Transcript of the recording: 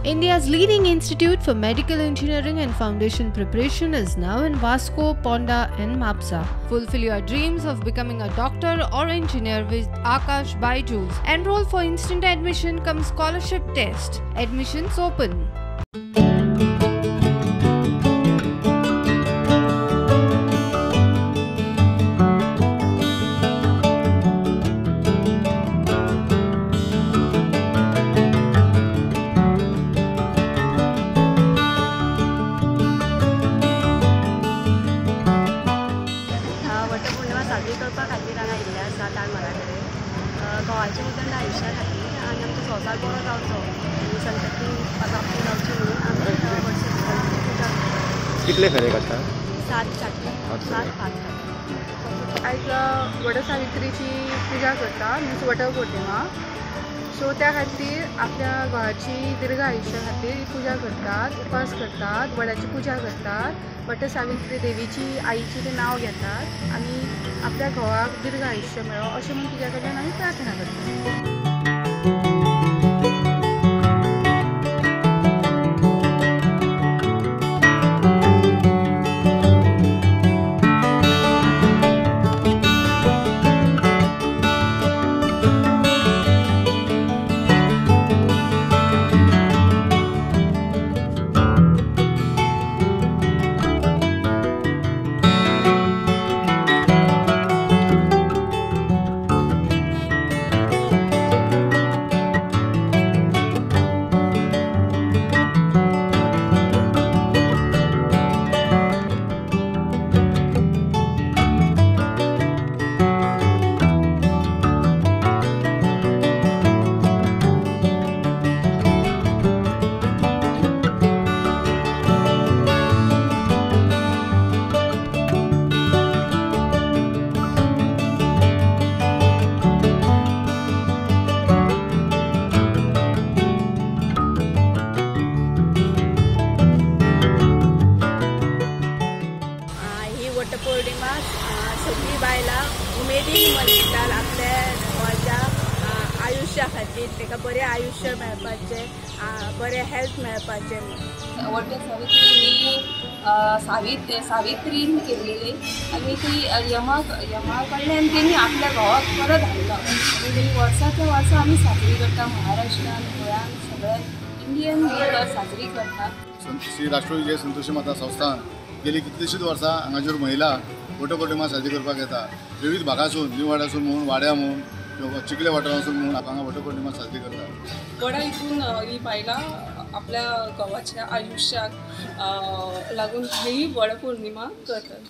India's leading institute for medical engineering and foundation preparation is now in Vasco, Ponda and Mapsa. Fulfill your dreams of becoming a doctor or engineer with Aakash Byju's. Enroll for instant admission cum scholarship test. Admissions open. Vat Purnima साजरी करपा खातीर हांगा आयिल्ले आसा ताळमळा कडेन घोवाचे उदंड आयुश्या खातीर आनी आमचो संवसार बरो जावचो आनी संतती प्राप्ती जावची म्हणून आमी वटसवित्रीची पुजा करतात. कितले फेरे काडटा? 7 7 5 काडटा. आयज वटसावित्रीची पुजा करता, मिन्स वटपौर्णिमा. सो त्या खातीर आपल्या घोवाची दीर्घ आयुश्या खातीर ही पुजा करतात, उपास करतात, वडाची पुजा करतात, वटसावित्री देवीची आईची ते नांव घेतात आनी आपल्या घोवाक दीर्घ आयुश्य मेळो अशें म्हूण तिच्या कडल्यान आमी प्रार्थना करतात. वटपौर्णिमा सगळीं बायलां उमेदीन मनयतात आपल्या घोवाच्या आयुश्या खातीर, ताका बरें आयुश्य मेळपाचें, बरें हेल्थ मेळपाचें. वटसावित्री ही सावित्रीन केल्लेली आनी ती यमा कडल्यान तेणी आपल्या घोवाक परत हाडलो आनी तेणी वर्साच्या वर्सा आमी साजरी करता. महाराष्ट्रान, गोंयान, सगळ्या इंडियन साजरी करतात. श्री राष्ट्रविजय संतोषी माता संस्थान गेली कितलीशीच वर्सां हांगाच्यो महिला वटपौर्णिमा साजरी करपाक येता. विविध भागासून, निवाडासून म्हूण, वाड्या म्हूण, चिखले वाठारासून म्हूण हांगा वटपौर्णिमा साजरी करतात. वडा हितून ही बायलां आपल्या घोवाच्या आयुश्याक लागून ही वटपौर्णिमा करतात.